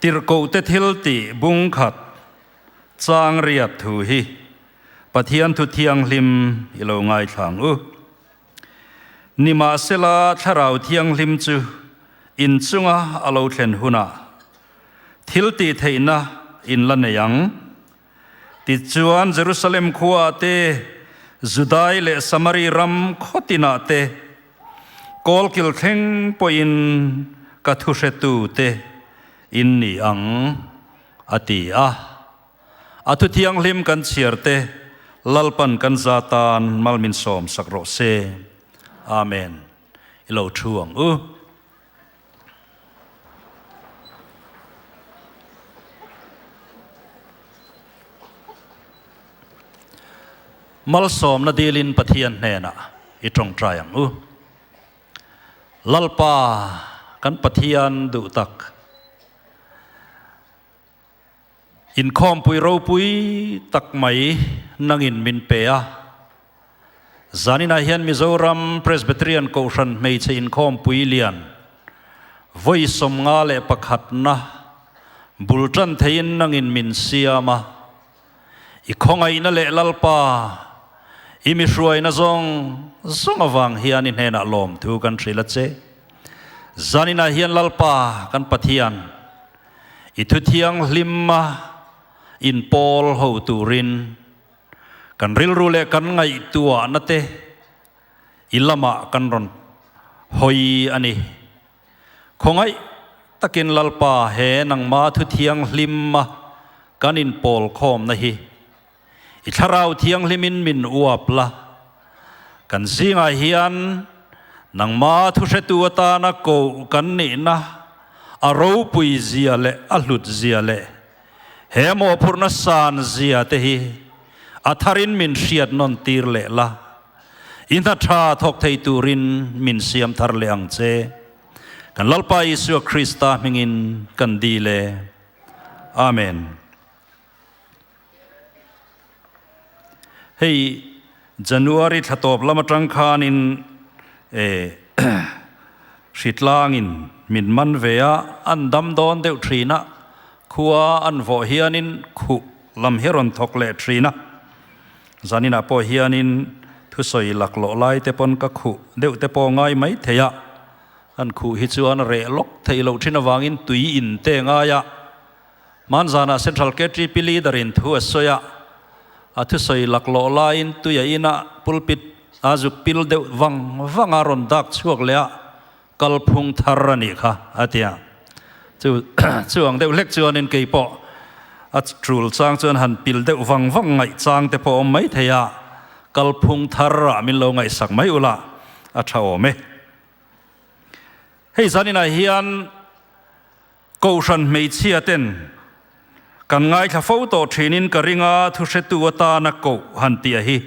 Tirhkohte thiltih bungkhat chang riat thu hi Pathian thu thianghlim i lo ngaithla ang u. Nimahsela Thlarau Thianghlim chu in chunga a lo thlen hunah thiltih theihna in la nei ang. Tichuan Jerusalem khuaah te, Judai leh Samari ram khaw tinah te, Kawlkil thleng pawhin ka thuhretute in ni ang, a ti a. A thu thianghlim kan chhiar te Lalpan kan za tan mal min sawm sak rawh se. Amen. I lo thu ang u. Malsawmna dilin Pathian hnenah i tawngtai ang u. Lalpa kan Pathian duh tak, Inkhawmpui ropui tak mai nangin min pe a. Zaninah hian Mizoram Presbyterian Kohhran Hmeichhe Inkhawmpui lian vawi 51na bul tan theiin nangin min siam a. I khawngaihna leh Lalpa i mi hruaina zawng zawng avang hian i hnenah lawmthu kan hrilh a che. Zaninah hian Lalpa kan Pathian i thu thianghlima inpawl ho turin Kan rilru leh kan ngaihtuahna te i lamah kan rawn hawi a ni. Khawngaih takin Lalpa he nangma thu thianghlima kan inpawl khawmna hi i thlarau thianghlimin min uap la. Kan zingah hian nangma thu hretu atana koh kan nihna a ropui zia leh a hlut zia leh He mawhphurhna san zia te hi a tharin min hriat nawn tir leh la, i hna tha thawk thei turin min siam thar leh ang che. Kan Lalpa Isua Krista hmingin kan dil e. Amen. Hei January thla tawp lam atang khanin eh hritlangin min man ve a, an dam dawn deuh thin a, khua an vawh hianin khuh lam hi rawn thawk leh thin a, zaninah pawh hianin thusawi laklawh lai te pawn ka khuh deuh te pawh ngai mai thei a, an khuh hi chuan reh lawk theih loh thin avangin tui in te ngai a. Hmanzanah Central KTP Leader in thu a sawi a, a thusawi laklawh laiin tui a inah pulpit a zuk pil deuh vang vang a rawn dak chhuak leh a, kalphung thar a nih kha a ti a. Chu chu ang deuh hlek chuanin kei pawh a tul chang chuan han pil deuh vang vang ngaih chang te pawh a awm mai thei a, kalphung thar ah min lo ngaihsak mai ula a tha awm e. Hei zaninah hian Kohhran hmeichhia ten kan ngaithla fo tawh thinin ka ring a, thuhretu atana koh han tih a hi.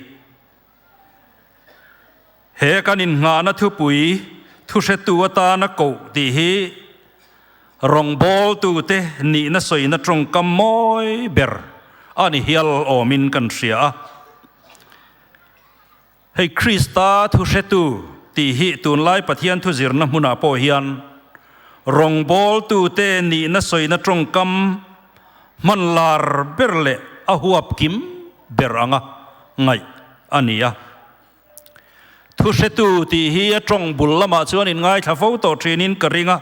He kan innghahna thupui thuhretu atana koh tih hi rawngbawltute nihna sawina tawngkam mawi ber a ni hial awmin kan hria a. Hei Krista thuhretu tih hi tunlai Pathian thuzirna hmunah pawh hian rawngbawltute nihna sawina tawngkam hman lar ber leh a huap kim ber anga ngaih a ni a. Thuhretu tih hi a tawng bul lamah chuan inngaithla fo tawh thinin ka ring a,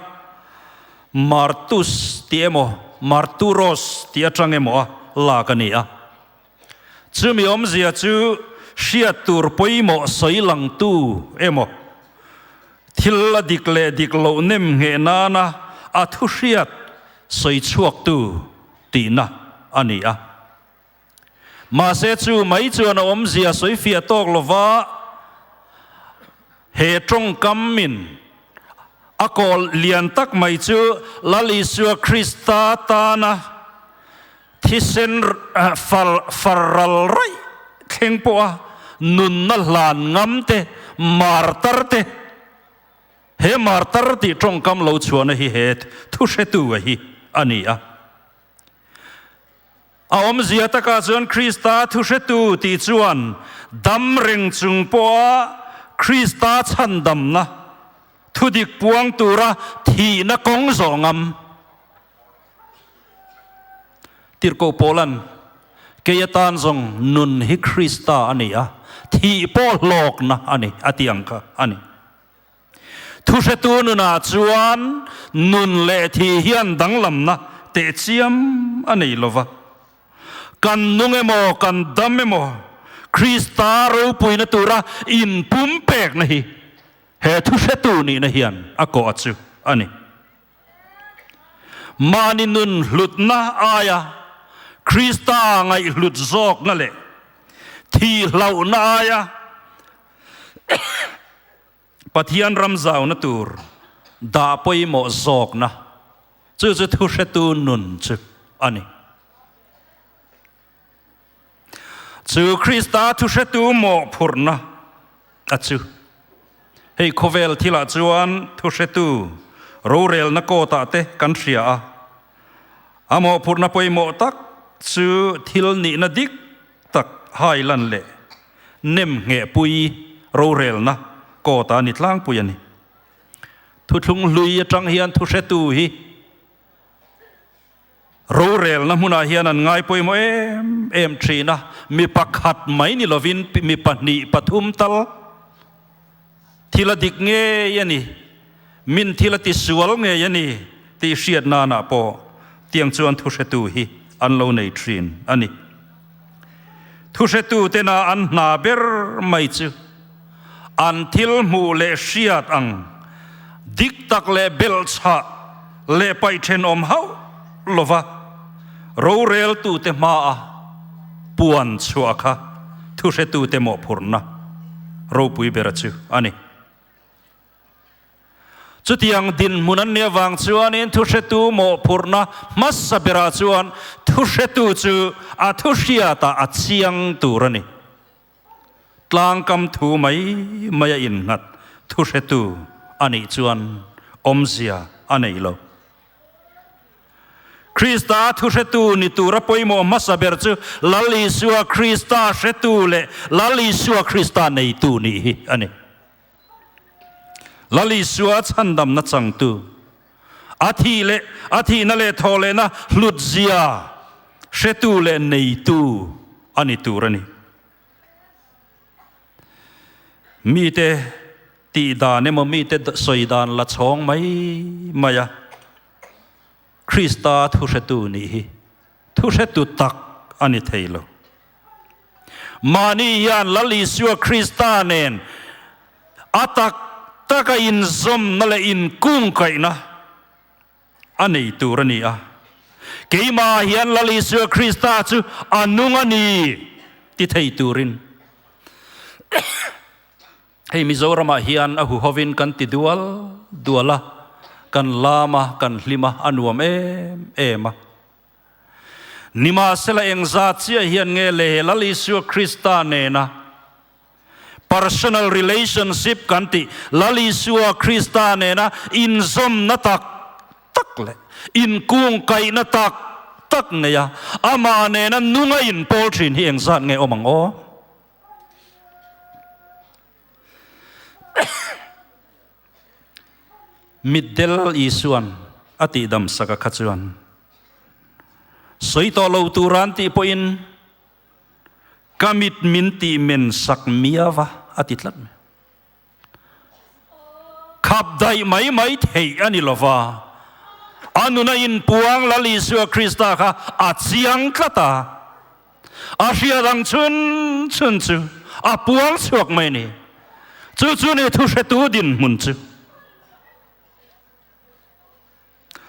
martus tih emaw marturos tih atang emaw a lak a ni a. Chumi awmzia chu hriat tur pawimawh sawi langtu emaw, thil a dik leh dik loh nem ngheh nana a thu hriat sawi chhuaktu tihna a ni a. Mahse chu mai chuan a awmzia sawi fiah tawk lova he tawngkam min a kawl lian tak mai chu Lal Isua Krista tana Thisen far far ral raih thleng pawha nunna hlan ngam te, martar te, he martar tih tawngkam lo chhuahna hi he thuhretu a hi a ni a. A awmzia takah chuan Krista thuhretu tih chuan dam reng chung pawha Krista chhandamna thudik puang tura thihna kawng zawh ngam. Tirhkoh Paula'n, Kei atan zawng nun hi Krista a ni a, thih pawh hlawkna a ni, a ti ang kha a ni. Thuhretu nunah chuan nun leh thih hian danglamna tehchiam a nei lo va. Kan nung emaw, kan dam emaw, Krista ropuina tura inpumpekna hi he thuhretu nihna hian a kawh a chu a ni. Mahni nun hlutna aia Krista ngaihhlut zawkna leh thih hlauhna aia Pathian ram zauna tur dah pawimawh zawkna chu chu thuhretu nun chu a ni. Chu Krista thuhretu mawhphurhna a chu. Hei khawvel thilah chuan thuhretu rorelna kawtah te kan hria a. A mawhphurhna pawimawh tak chu thil nihna dik tak hailan leh nem nghehpui rorelna kawta ni tlangpui a ni. Thuthlung hlui atang hian thuhretu hi Rorelna hmunah hian an ngai pawimawh em em thin a, mi pakhat mai ni lovin mi pahnih pathum tal thil a dik ngei a ni, min thil a tisual ngei a ni tih hriat nanah pawh tiang chuan thuhretu hi an lo nei thin a ni. Thuhretu tena an hna ber mai chu an thil hmuh leh hriat ang dik tak leh belhchhah leh paih thenawm hauh lova roreltute hmaa puan chhuah kha thuhretute mawhphurhna ropui bera chu a ni. Chutiang dinhmun an nih avang chuanin thuhretu mawhphurhna hmasa berah chuan thuhretu chu a thuhriatah a chiang tur a ni. Tlangkam thu mai mai a innghat thuhretu a nih chuan awmzia a nei lo. Krista thuhretu ni tura pawimawh hmasa ber chu Lal Isua Krista hretu leh Lal Isua Krista neitu nih hi a ni. Lal Isua chhandamna changtu, a thih leh a thihna leh thawhlehna hlutzia hretu leh neitu a ni tur a ni. Mite tih dan emaw mite sawi dan la chhawng mai mai a, Krista thuhretu nih hi thuhretu tak a ni thei lo. Mahni hian Lal Isua Krista nen a tak taka inzawmna leh inkungkaihna a nei tur a ni a. Keimah hian Lal Isua Krista chu a nung a ni ti thei turin hei Mizoramah hian a huhovin kan ti dual dual a, kan lam a, kan hlim a, a nuam em em a. Nimahsela engzat chiah hian nge le Lal Isua Krista nena personal relationship kan tih Lal Isua Krista nena inzawmna tak tak leh inkungkaihna tak tak neia amah nena nunga inpawl thin hi engzat nge awm ang aw? Mitdel Isuan a tihdam sak a kha chuan, Sawi tawh lo tura an tih pawhin ka mit min tih men sak miau a, a ti tlat mai. Khap daih mai mai theih a ni lo va, a nuna inpuang Lal Isua Krista kha a chiang tlat a, A hriat ang chhun chhun chu a puang chhuak mai a ni. Chu chu ni thuhretu dinhmun chu.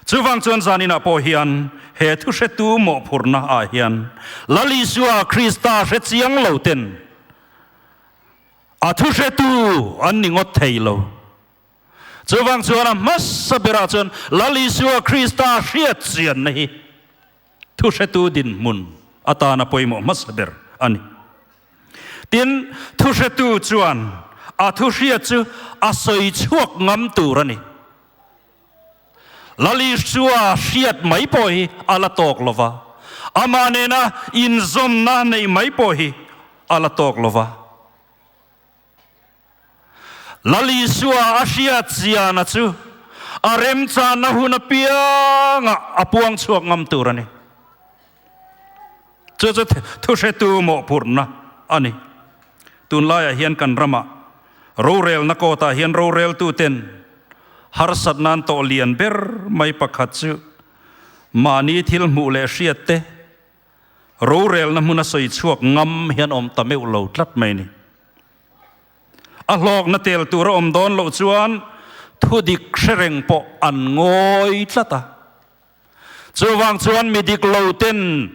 Chuvang chuan zaninah pawh hian he thuhretu mawhphurhna ah hian Lal Isua Krista hre chiang lo ten a thuhretu an ni ngawt thei lo. Chuvang chuan a hmasa berah chuan Lal Isua Krista hriat chianna hi Thuhretu dinhmun atana pawimawh hmasa ber a ni. Tin, thuhretu chuan a thuhriat chu a sawi chhuak ngam tur a ni. Lalisua hriat mai pawh hi a la tawk lo va, amah nena inzawmna neih mai pawh hi a la tawk lo va. Lal Isua a hriat ziana chu a remchanna hun apiangah a puang chhuak ngam tur a ni. Chu chu thuhretu mawhphurhna a ni. Tunlaiah hian kan ramah rorelna kawtah hian roreltuten harsat nan tawh lian ber mai pakhat chu mahni thil hmuh leh hriat te rorelna hmuna sawi chhuak ngam hian awm ta meuh lo tlat mai ni. A hlawkna tel tur a awm dawn loh chuan thudik hre reng pawh an ngawi tlat a. Chuvang chuan mi dik lo ten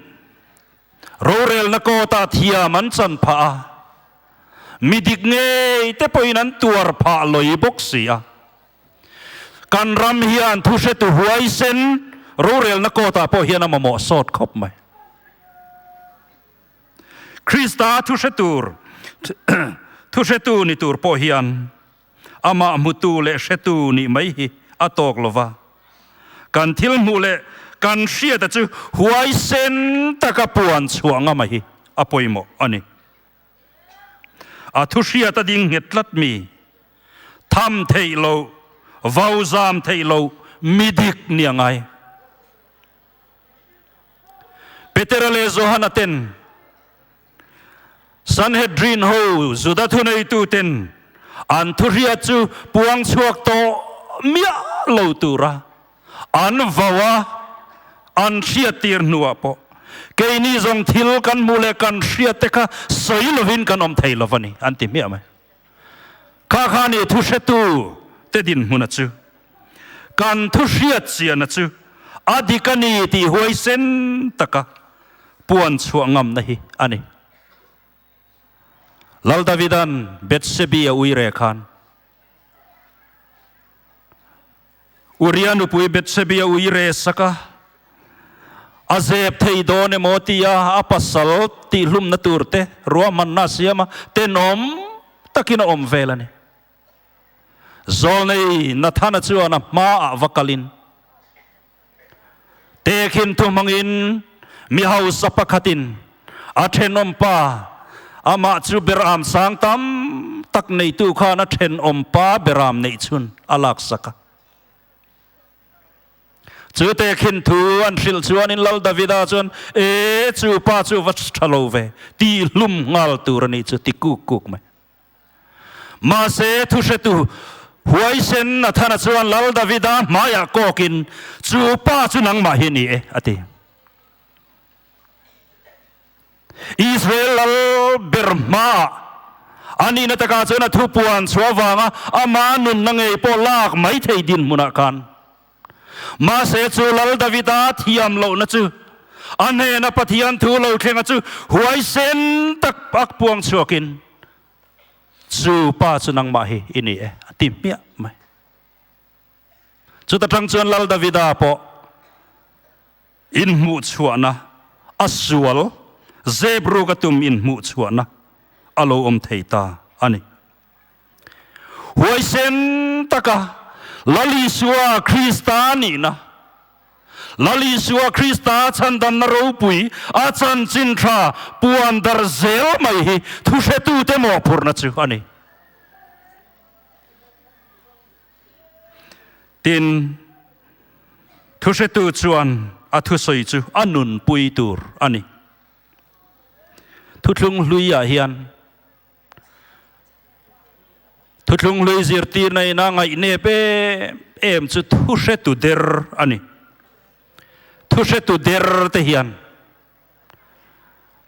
rorelna kawtah thiam an chan phah a, mi dik ngei te pawhin an tuar phah lawih bawk si a. Kan ram hian thuhretu huaisen rorelna kawtah pawh hian a mamawh sawt khawp mai. Krista thuhre tur thuhretu ni tur pawh hian Amah hmutu leh hretu nih mai hi a tawk lo va, kan thil hmuh leh kan hriata chu huaisen taka puan chhuah ngama hi a pawimawh a ni. A thu hriat a ding nghet tlat mi, tham theih loh, vau zam theih loh mi dik ni a ngai. Petera leh Johana ten Sanhedrin ho Juda thuneituten an thuhriat chu puang chhuak tawh miah lo tura an vau a, an hriattir hnuah pawh keini zawng thil kan hmuh leh kan hriat te kha sawi lovin kan awm thei lo a ni, an ti hmiah mai. Kha kha ni thuhretu te dinhmuna chu kan thuhriat chiana chu a dik a ni tih huaisen taka puan chhuah ngamna hi a ni. Lal Davidan Bethsebi a ui reh khan Uria nupui Bethsebi a ui reh sak a, a zep thei dawn emaw tia a pasal tihhlumna tur te ruahmanna a siam a, tenawm takin a awm vel a ni. Zawlnei Nathana chuan a hmaah va kalin Tehkhin thu hmangin mi hausa pakhatin a thenawm pa, amah chu beram sang tam tak neitu khan a thenawm pa beram neih chhun a laksak a. Chu tehkhin thu an hrilh chuanin Lal Davida chuan, E, chu pa chu va tha lo ve, tih hlum nghal tur a nih chu, ti kuk kuk mai. Mahse, thuhretu huaisen Nathana chuan Lal Davida hmaiah kawkin, Chu pa chu nangmah hi ni e, a ti. Israel lal ber hmaah a nihna takah chuan a thupuan chhuah avanga ama nunna ngei pawh lak mai thei dinhmunah khan Mahse chu Lal Davida thiam lohna chu a hnena Pathian thu lo thlenga chu huaisen tak ak puang chhuakin, Chu pa chu nangmah hi i ni e, a ti hmiah mai. Chuta tang chuan Lal Davida pawh inhmuhchhuahna a sual zep ruk a tum inhmuhchhuahna a lo awm thei ta a ni. Huaisen taka Lal Isua Krista nihna, Lal Isua Krista chhandamna ropui a chanchin tha puan dar zel mai hi thuhretute mawhphurhna chu a ni. Tin, thuhretu chuan a thusawi chu a nunpui tur a ni. Thuthlung hluiah hian Thuthlung hlui zirtirna ina ngaihnep em em chu thuhretu der a ni. Thuhretu der te hian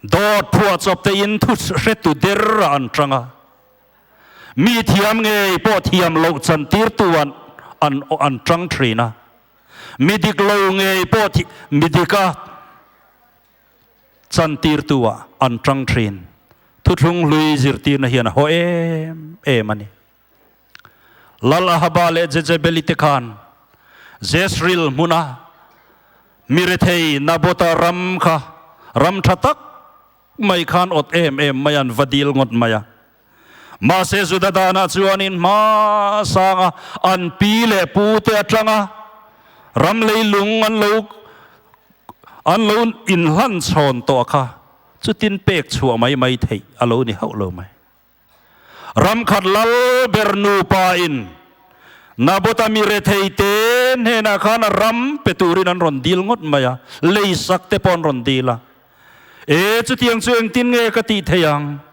dawt phuahchawp te in thuhretu der ah an tang a, mi thiam ngei pawh thiam loh chantirtu an an an tang thin a, mi dik lo ngei pawh mi dika Chantirtu ah an tang thin. Thuthlung hlui zirtirna hian a haw em em a ni. Lal Ahaba leh Jezebeli te khan Jezreel hmuna mi rethei Nabota ram kha ram tha tak mai khan awt em em mai an va dil ngawt mai a. Mahse Juda danah chuanin hma sanga an pi leh pu te atanga ram leilung an lo an lo inhlan chhawn tawh kha chutin pek chhuah mai mai theih a lo ni hauh lo mai. Ram khat lal ber nupa in Nabota mi rethei te hnenah khan a ram pe turin an rawn dil ngawt mai a, leisak te pawh an rawn dil a. E, chutiang chu engtin nge ka tih theih ang?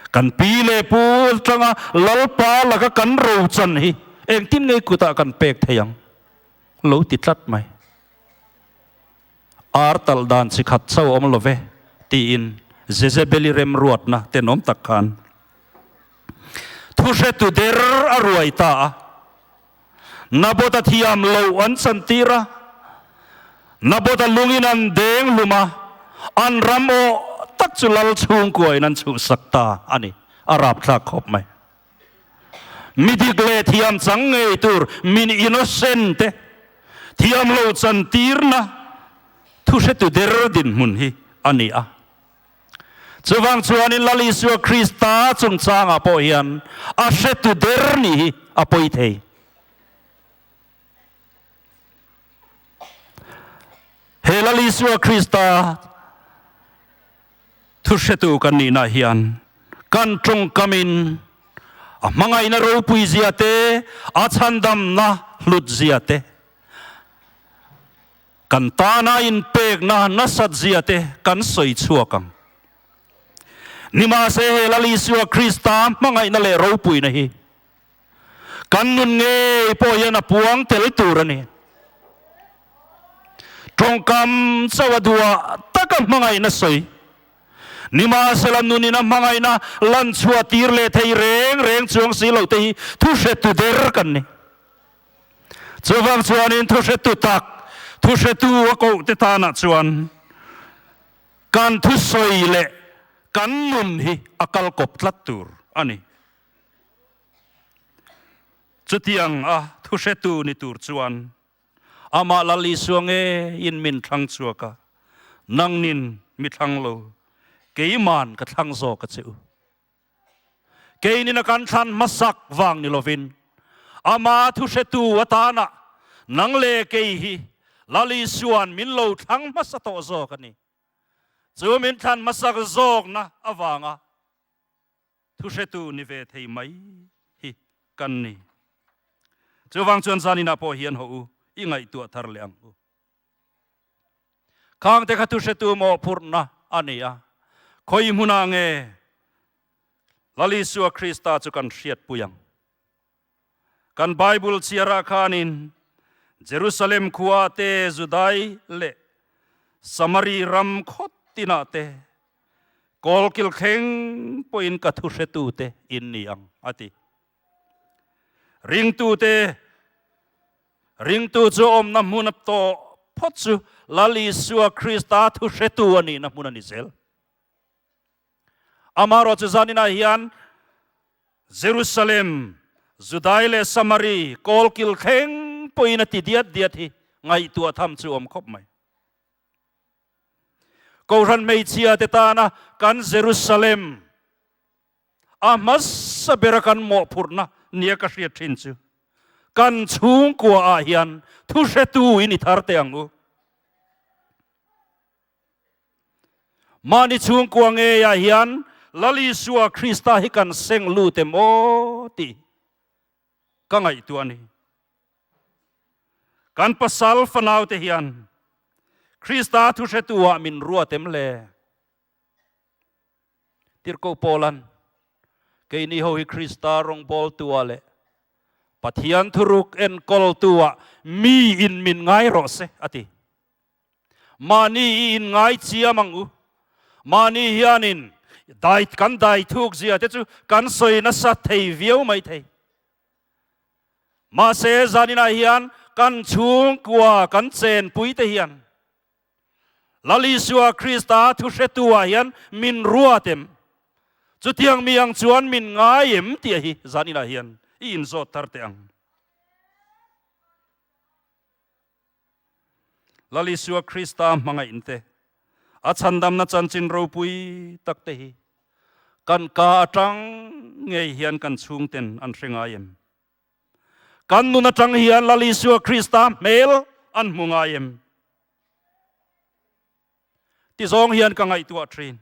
Kan pi leh pu atanga Lalpa laka kan rochan hi engtin nge kutah kan pek theih ang? Lo ti tlat mai. Ar talh dan chi khat chauh awm lo ve, tiin Jezebeli remruatna tenawm tak khan thuhretu der a ruai ta a. Nabota thiam loh an chantir a, Nabota lungin an deng hlum a, an ram awh tak chu lal chhungkuain an chhuhsak ta a ni. A rapthlak khawp mai. Mi dik leh thiam chang ngei tur min innocent te thiam lo chantirna thuhretu der dinhmun hi a ni a. Chuvang chuanin Lal Isua Krista chungchangah pawh hian a hretu der nih hi a pawi thei. He Lal Isua Krista thu hretu kan nihna hian kan tawngkamin a hmangaihna ropui zia te, a chhandamna hlut zia te, Kan tana inpekna nasat zia te kan sawi chhuak ang. Nimahse he Lal Isua Krista hmangaihna leh ropuina hi kan nun ngei pawh hian a puang tel tur a ni. Tawngkam chauh a duah taka hmangaihna sawi. Nimahsela nunin a hmangaihna lan chhuah tir leh thei reng reng chuang si lo te hi thuhretu der kan ni. Chuvang chuanin thuhretu tak, thuhretu a koh te tanah chuan kan thusawi leh kan nun hi a kal kawp tlat tur a ni. Chutiang a thuhretu ni tur chuan amah Lal Isua ngeiin min thlang chhuak a, nangnin mi thlang lo, keiman ka thlang zawk a che u. Keinin a kan thlan hmasak vang ni lovin, ama thuhretu atana nang leh kei hi Lal Isua'n min lo thlang hmasa tawh zawk a ni. Chu min thlan hmasak zawkna avanga thuhretu ni ve thei mai hi kan ni. Chuvang chuan zaninah pawh hian haw u, i ngaihtuah thar leh ang u. Khangte kha thuhretu mawhphurhna a ni a, khawi hmunah nge Lal Isua Krista chu kan hriatpui ang? Kan Bible chhiarah khanin Jerusalem khua te, Judai leh Samari ram khaw tinah te, kawlkil thleng pawhin ka thuhretute in ni ang, a ti. Ringtute Ringtu chu awmna hmun a tawh phawt chu Lal Isua Krista thuhretu a nihna hmun a ni zel. Amaherawhchu zaninah hian Jerusalem, Judai leh Samari kawlkil thleng pawhin a ti diat diat hi ngaihtuah tham chu awm khawp mai. Kohhran hmeichhia te tana kan Jerusalem A hmasa bera kan mawhphurhna nia ka hriat thin chu kan chhungkua ah hian thu hretu in i thar teh ang u. Mahni chhungkua ngei ah hian Lal Isua Krista hi kan seng lut em aw tih ka ngaihtuah a ni. Kan pasal fanau te hian Krista thu hretu ah min ruat em le? Tirhkoh Paula'n, Keini ho hi Krista rawngbawltu-ah leh Pathian thuruk enkawltu-ah mi in min ngai rawh se, a ti. Mahni i inngai chiam ang u. Mahni hianin dai kan dai thuk zia te chu kan sawi nasa thei viau mai thei. Mahse, zaninah hian kan chhungkua kan chenpui te hian Lal Isua Krista thuhretu-ah hian min ruat em? Chutiang mi ang chuan min ngai em tih hi zaninah hian i inzawt thar teh ang. Lal Isua Krista hmangaihn te, a chhandamna chanchin ropui tak te hi kan ka atang ngei hian kan chhungten an hre ngai em? Kan nun atang hian Lal Isua Krista hmel an hmu ngai em? Ti zawng hian ka ngaihtuah thin.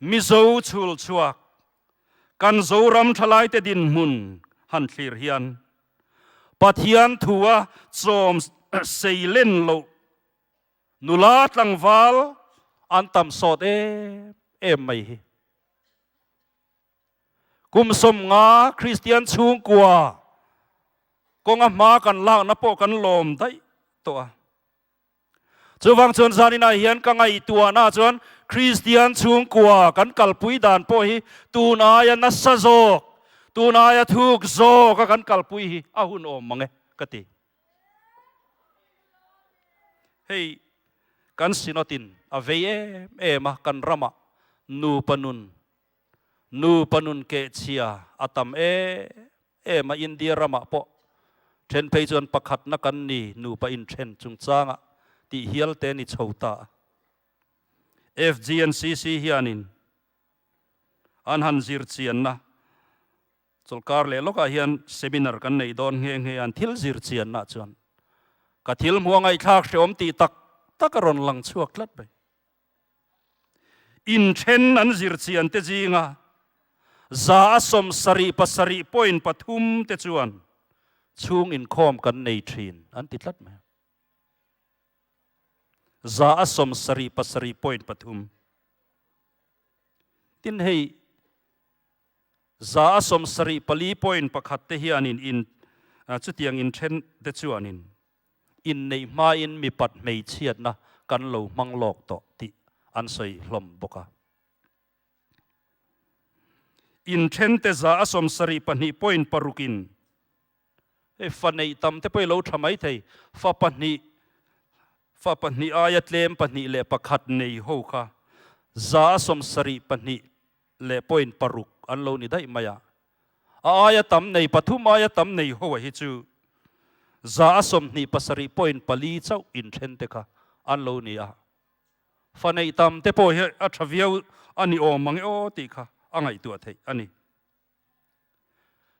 Mizo chhul chhuak, kan Zoram thalaite dinhmun han thlir hian Pathian thua chawm sei len loh nula tlangval an tam sawt em em mai hi. Kum 50 Kristian chhungkua kawnga hma kan lakna pawh kan lawm daih tawh a. Chuvang chuan zaninah hian ka ngaihtuahna chuan Kristian chhungkua kan kalpui dan pawh hi tun aia nasa zawk, tun aia thuk zawka kan kalpui hi a hun awm mang e ka ti. Hei kan Synod-in a vei em em a, kan ramah nupa nun, nupa nun kehchhia a tam em em a, India ramah pawh then phei chuan pakhatna kan ni nupa inthen chungchangah tih hial te ni chho ta a. FGNCC hianin an han zir chianna Chawlhkar leh lawkah hian seminar kan neih dawn nghe nghe an thil zir chianna chuan ka thil hmuh a ngaihthlak hreawm tih tak tak a rawn lang chhuak tlat mai. Inthen an zir chian te zinga 77.3 te chuan chhung inkhawm kan nei thin an ti tlat mai. 77.3 Tin hei 74.1 te hianin in chutiang inthen te chuanin inneih hmain mipat hmeichhiatna kan lo hmang lawk tawh tih an sawi hlawm bawk a. Inthen te 72.6 in hei fa neih tam te pawh i lo tha mai thei, fa pahnih fa pahnih aia tlem pahnih leh pakhat nei ho kha 72 leh point paruk an lo ni daih mai a, a aia tam nei pathum aia tam nei ho a hi chu 27.4 chauh inthen te kha an lo ni a, fa neih tam te pawh hi a tha viau a ni awm ang e aw tih kha a ngaihtuah theih a ni.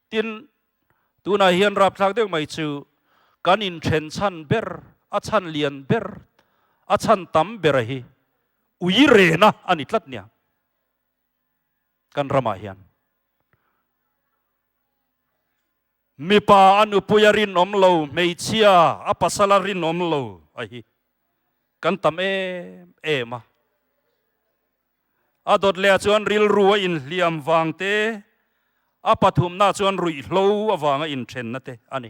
Tin, tunah hian rapthlak deuh mai chu kan inthen chhan ber, a chhan lian ber, a chhan tam ber a hi ui rena a ni tlat nia. Kan ramah hian mipa a nupui a rinawm lo, hmeichhia a pasal a rinawm lo a hi kan tam em em a. A dawt leh ah chuan rilru a inhliam vang te, a pathumna chuan ruihhlo avanga inthenna te a ni.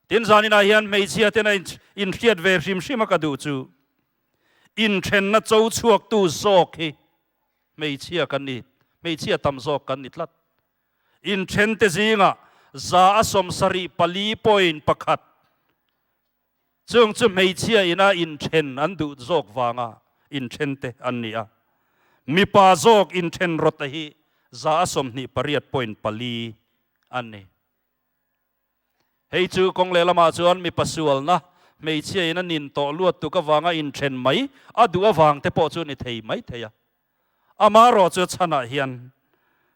Tin zaninah hian hmeichhia ten a inhriat ve hrim hrim a ka duh chu Inthenna cho chhuaktu zawk hi hmeichhia kan ni, hmeichhia tam zawk kan ni tlat. Inthente zingah 74.1 chung chu hmeichhia ina inthen an duh zawk vanga inthente an ni a. Mipa zawk inthen rawta hi 28.4 an ni. Hei chu kawng lehlamah chuan mipa sualna, hmeichhia in a nin tawh luat tuk avanga inthen mai a duh avang te pawh chu ni thei mai thei a. Amaherawh chu chhanah hian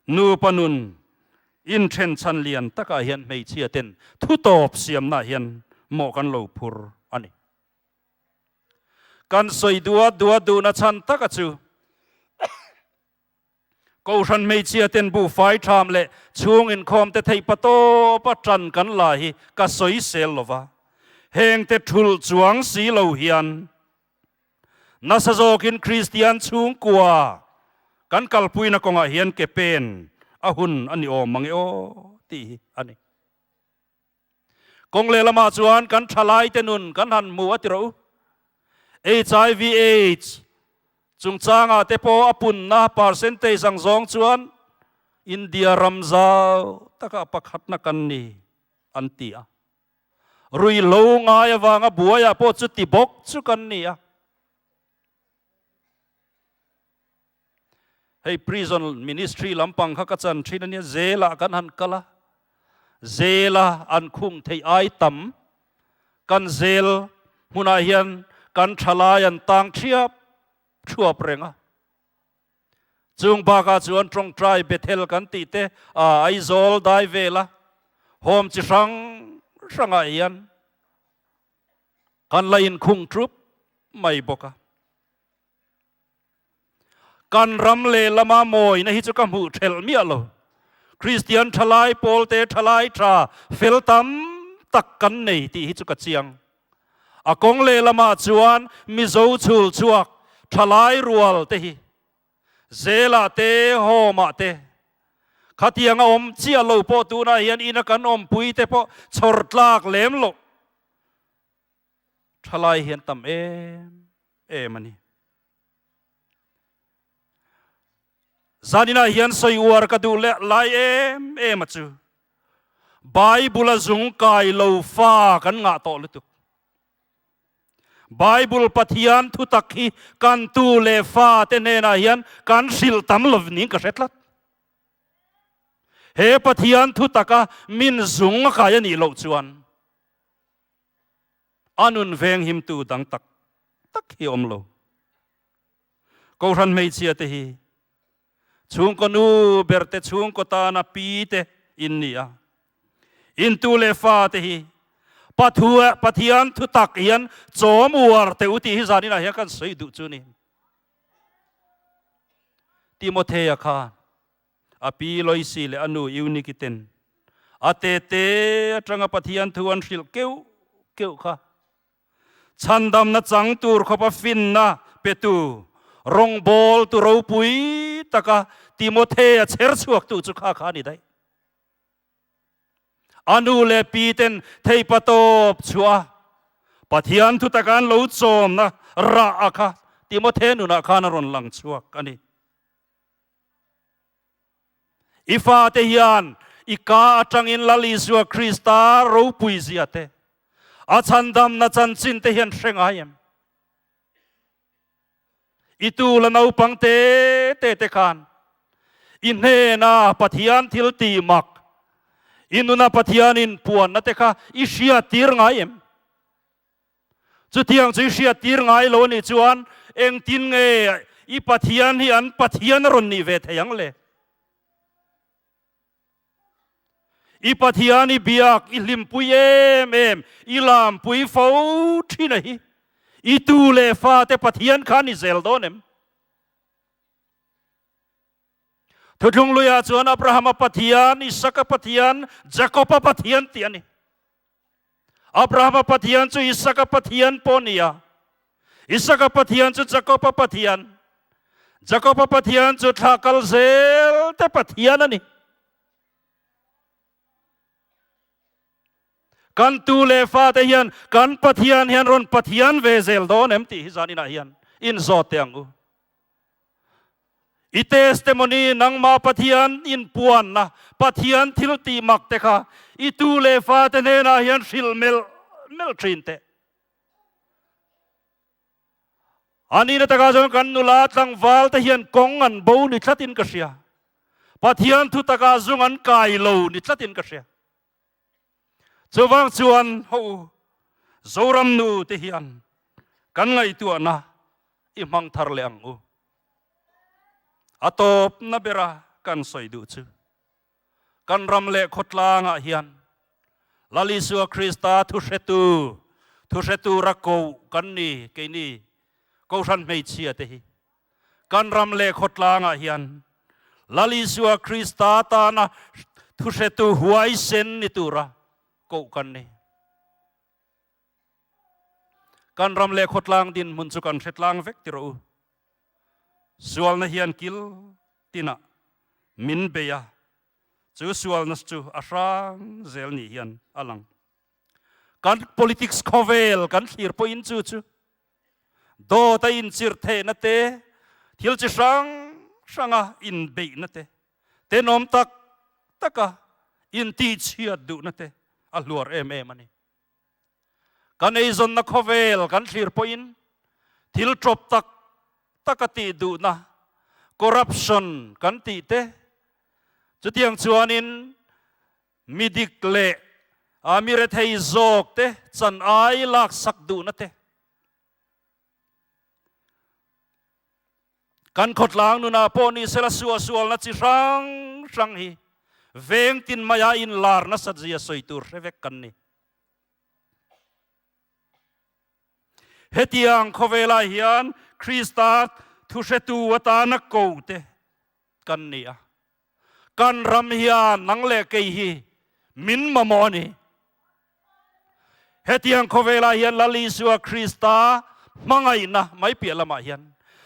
nupa nun inthen chhan lian takah hian hmeichhia ten thutawp siamnaah hian mawh kan lo phur a ni. Kan sawi duat duat duhna chhan taka chu Kohhran hmeichhia ten buhfai tham leh chhung inkhawm te theih patawp a tan kan la hi ka sawi sel lo va, heng te thulh chuang si lo hian nasa zawkin Kristian chhungkua kan kalpuina kawngah hian ke pen a hun a ni awm mang e aw tih hi a ni. Kawng lehlamah chuan kan thalaite nun kan han hmu a ti rawh u. HIV AIDS chungchangah te pawh a punna percentage ang zawng chuan India ram zau takah pakhatna kan ni an ti a. Ruihhlo ngai avanga buaiah pawh chuti bawk chu kan ni a. Hei prison ministry lampang kha ka chan thin a nia, jail ah kan han kal a, jail a an khung theih ai tam kan jail hmunah hian kan thalai an tang thiap thuap reng a. Chung bakah chuan tawngtai Bethel kan tih te a Aizawl dai vela home chi hrang hrangah hian kan la inkhung thup mai bawk a. Kan ram lehlama mawina hi chu ka hmuh thelh miah lo. Kristian thalai pawlte thalai tha fel tam tak kan nei tih hi chu ka chiang. A kawng lehlamah chuan Mizo chhul chhuak thalai rual te hi Zelah te, Home-ah te, khatiang a awm chiah lo pawh tunah hian ina kan awmpui te pawh chhawr tlak lem loh thalai hian tam em em a ni. Zaninah hian sawi uar ka duh leh lai em em a chu Bible a zung kai lo fa kan ngah tawh lutuk. Bible Pathian thutak hi kan tu leh fa te hnenah hian kan hrilh tam lo ning ka hre tlat. He Pathian thutaka min zung a kai a nih loh chuan a nun venghimtu dang tak tak hi a awm lo. Kohhran hmeichhia te hi chhungkaw nu ber te chhungkaw tana pi te in ni a. In tu leh fa te hi Pathua Pathian thu tak hian chawm uar teh u tih hi zaninah hian kan sawi duh chu ni. Timothea khan a pi Loisi leh a nu Euniki ten a tete atanga Pathian thu an hrilh keuh keuh kha. Chhandamna chang tur khawpa finna petu, rawngbawltu ropui taka Timothea chher chhuaktu chu kha kha a ni daih. A nu leh pi ten theipa tawp chhuah a, Pathian thu taka an lo chawmna rah a kha Timothea nunah khan a rawn lang chhuak a ni. I fate hian i ka atangin Lal Isua Krista ropui zia te, a chhandamna chanchin te hian hre ngai em? I tu la naupang te te te khan i hnena Pathian thil tih mak, i nuna Pathianin puanna te kha i hriattir ngai em? Chutiang chu i hriattir ngai lo a nih chuan engtin nge i Pathian hi an Pathian a rawn nih ve thei ang le? I Pathian i biak i hlimpui em em, i lampui fo thin a hi. I tu leh fate Pathian kha ni zel dawn em? Thuthlung luiah chuan Abrahama Pathian, Isaka Pathian, Jakoba Pathian tih a ni. Abrahama Pathian chu Isaka Pathian pawh a ni a, Isaka Pathian chu Jakoba Pathian, Jakoba Pathian chu thla kal zel te Pathian a ni. Kan tu leh fate hian kan Pathian hian rawn Pathian ve zel dawn em tih hi zaninah hian inzawt teh ang u. I testimony nangmah Pathian inpuanna, Pathian thil tih mak te kha i tu leh fate hnenah hian hrilh melh melh thin teh. A nihna takah chuan kan nula tlangval te hian kawng an bo ni tlatin ka hria. Pathian thu takah zung an kai lo ni tlatin ka hria. Chuvang chuan ho u, Zoram nu te hian kan ngaihtuahna i hmang thar leh ang u. A tawpna bera kan sawi duh chu kan ram leh khawtlangah hian Lal Isua Krista thuhretu, thuhretu ra koh kan ni keini Kohhran hmeichhia te hi. Kan ram leh khawtlangah hian Lal Isua Krista tana thuhretu huaisen ni tura koh kan ni. Kan ram leh khawtlang dinhmun chu kan hre tlang vek ti rawh u. Sualna hian kil tinah min bei a, chu sualna chu a hrang zel ni hian a lang. Kan politics khawvel kan thlir pawhin chu chu Dawt a inchirh theihna te, thil chi hrang hranga inbeihna te, tenawm tak taka intihchhiat duhna te a hluar em em a ni. Kan eizawnna khawvel kan thlir pawhin thil tawp tak taka tih duhna, corruption kan tih te, chutiang chuanin Mi dik leh a mi rethei zawk te chan ai laksak duhna te. Kan khawtlang nunah pawh ni sela suahsualna chi hrang hrang hi veng tin maia inlar nasat zia sawi tur hre vek kan ni. Hetiang khawvelah hian Krista thuhretu atana ko te kan ni a. Kan ram hian nang leh kei hi min mamawh a ni. Hetiang khawvelah hian Lal Isua Krista hmangaihna mai piah lamah hian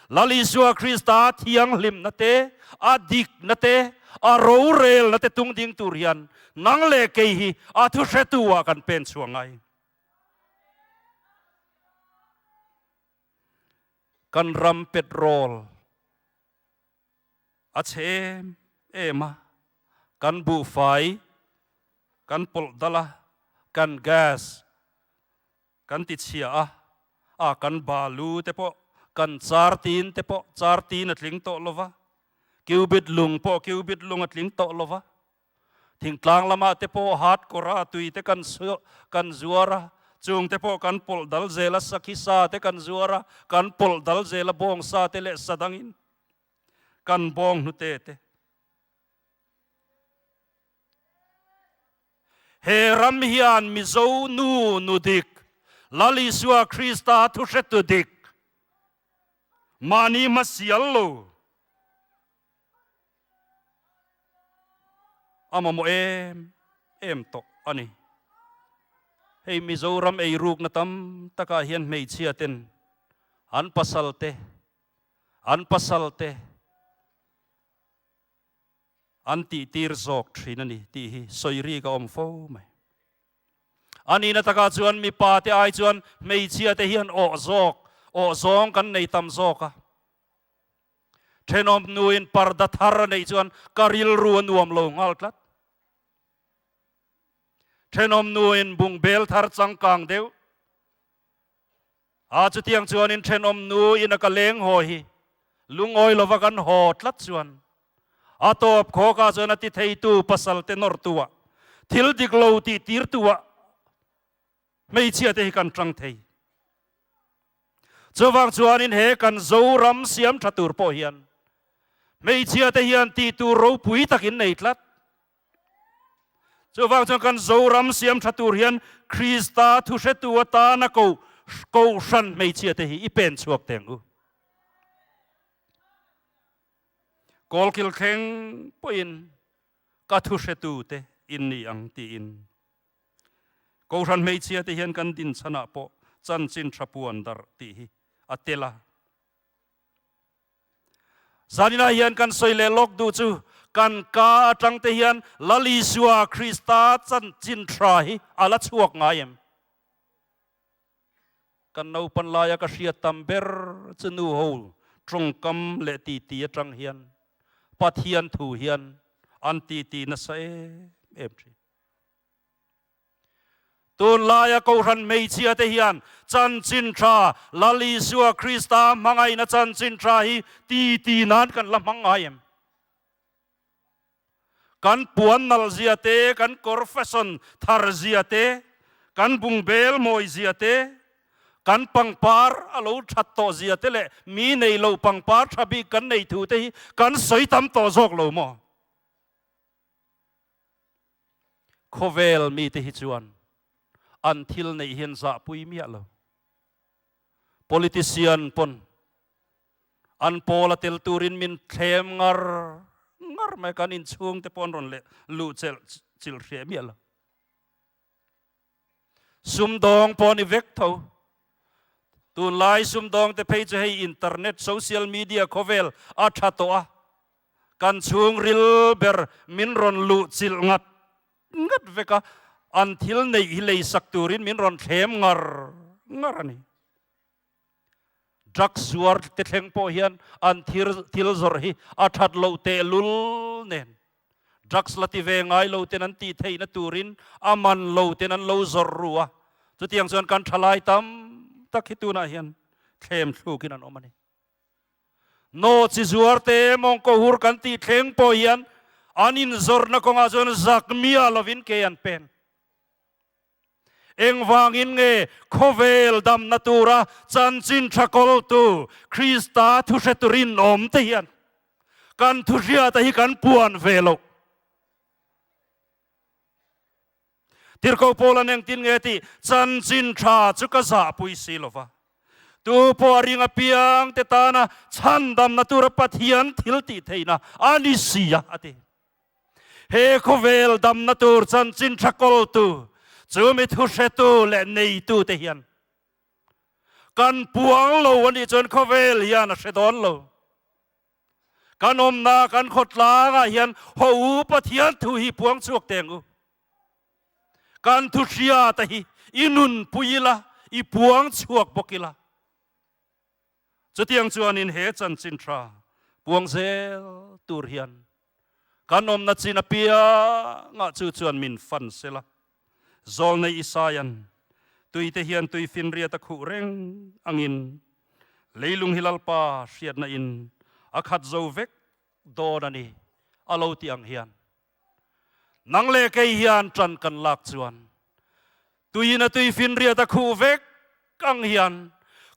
Lal Isua Krista thianghlimna te, a dikna te, a rorelna te tung ding tur hian nang leh kei hi a thuhretu ah kan pen chhuah ngai. Kan ram petrol a chhe em em a, kan buhfai kan pawlh dal a, kan gas kan ti chhia a, a kan balu te pawh kan char tin te pawh char tin a tling tawh lo va, cubit lung pawh cubit lung a tling tawh lo va, thingtlang lamah te pawh hat kawra tui te kan kan zuar a, chung te pawh kan pawlh dal zel a, sakhi sa te kan zuar a, kan pawlh dal zel a bawng sa te leh sa dangin kan bawng hnute te. He ram hian Mizo nu nu dik, Lal Isua Krista thuhretu dik, mahni hmasial lo a mamawh em em tawh a ni. Hei Mizoram eirukna tam takah hian hmeichhia ten an pasal te, an pasal te, An tihtir zawk thin a ni tih hi sawi rik a awm fo mai. A nihna takah chuan mipa te ai chuan hmeichhia te hian awh zawk, awh zawng kan nei tam zawk a. Thenawm nuin parda thar a neih chuan ka rilru a nuam lo nghal tlat. Thenawm nuin bungbel thar changkang deuh A chutiang chuanin thenawm nu ina ka leng haw hi lungawi lova kan haw tlat chuan a tawp khawkah chuan a ti theitu pasal te nawrtuah thil dik lo tih tirtuah hmeichhia te hi kan tang thei. Chuvang chuanin he kan Zoram siam tha tur pawh hian hmeichhia te hian tih tur ropui takin nei tlat. Chuvang chuan kan Zoram siam tha tur hian Krista thuhretu atana ko kohhran hmeichhia te hi i pen chhuak teng u. Kawlkil thleng pawhin ka thuhretu te in ni ang tiin kohhran hmeichhia te hian kan dinchhanah pawh chanchin tha puan darh tih hi a tel a. Zaninah hian kan sawi leh lawk duh chu kan ka atang te hian Lal Isua Krista chanchin tha hi a la chhuak ngai em? Kan naupan laia ka hriat tam ber chu nu ho tawngkam leh titi atang hian Pathian thu hian an titi nasa em em thin. Tunlaia Kohhran hmeichhia te hian chanchin tha, Lal Isua Krista hmangaihna chanchin tha hi ti ti nan kan la hmang ngai em? Kan puan nalh zia te, kan kawr fashion thar zia te, kan bungbel mawi zia te, kan pangpar a lo that tawh zia te leh mi nei lo pangpar tha bik kan nei thu te hi kan sawi tam tawh zawk lo maw? Khawvel mite hi chuan an thil neih hian zahpui miah lo. Politician pawn an pawl a tel turin min thlem ngar ngar mai, kan inchhung te pawh an rawn leh luh chelh chilh hreh miah lo. Sumdawng pawh ni vek tho. Tunlai sumdawng te phei chu hei internet, social media khawvel a tha tawh a, kan chhungril ber min rawn luh chilh ngat ngat vek a, an thil neih hi leisak turin min rawn thlem ngar ngar a ni. Drugs zuar te thleng pawh hian an thil zawrh hi a that loh tehlul nen drugs la ti ve ngai lo ten an tih theihna turin a man lo ten an lo zawrh ru a, chutiang chuan kan thalai tam tak hi tunah hian thlem thlukin an awm a ni. Naw chi zuar te mawngkaw hur kan tih thleng pawh hian an inzawrhna kawngah chuan zak miah lovin ke an pen. Engvangin nge khawvel damna tura chanchin tha kawltu Krista thuhretu rinawm te hian kan thuhriata hi kan puan ve loh? Tirhkoh Paula'n engtin nge tih chanchin tha chu ka zahpui si lo va, tu pawh a ring apiang te tana chhandamna tura Pathian thil tih theihna a ni si a, a ti. He khawvel damna tur chanchin tha kawltu, chu mi thuhretu leh neitu te hian. Kan puang lo a nih chuan khawvel hian a hre dawn lo. Kan awmna kan khawtlangah hian haw u Pathian thu hi puang chhuak teng u. Kan thu hriata hi i nunpui ila, i puang chhuak bawk ila. Chutiang chuanin he chanchin tha puang zel tur hian kan awmna chin apiangah chu chuan min fan sela. Zawlnei Isaia'n tuite hian tui finriat a khuh reng angin leilung hi Lalpa hriatna in a khat zo vek dawn a ni a lo ti ang hian nang leh kei hian ṭan kan lak chuan tuiin a tui finriat a khuh vek ang hian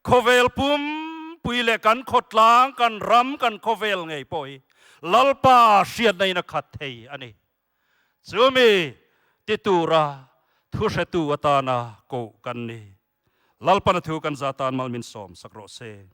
khawvel pumpui leh kan khawtlang kan ram kan khawvel ngei pawh hi Lalpa hriatna in a khat thei a ni. Chumi ti tura thuhretu atana koh kan ni. Lalpana thu kan za tan mal min sawm sak rawh se.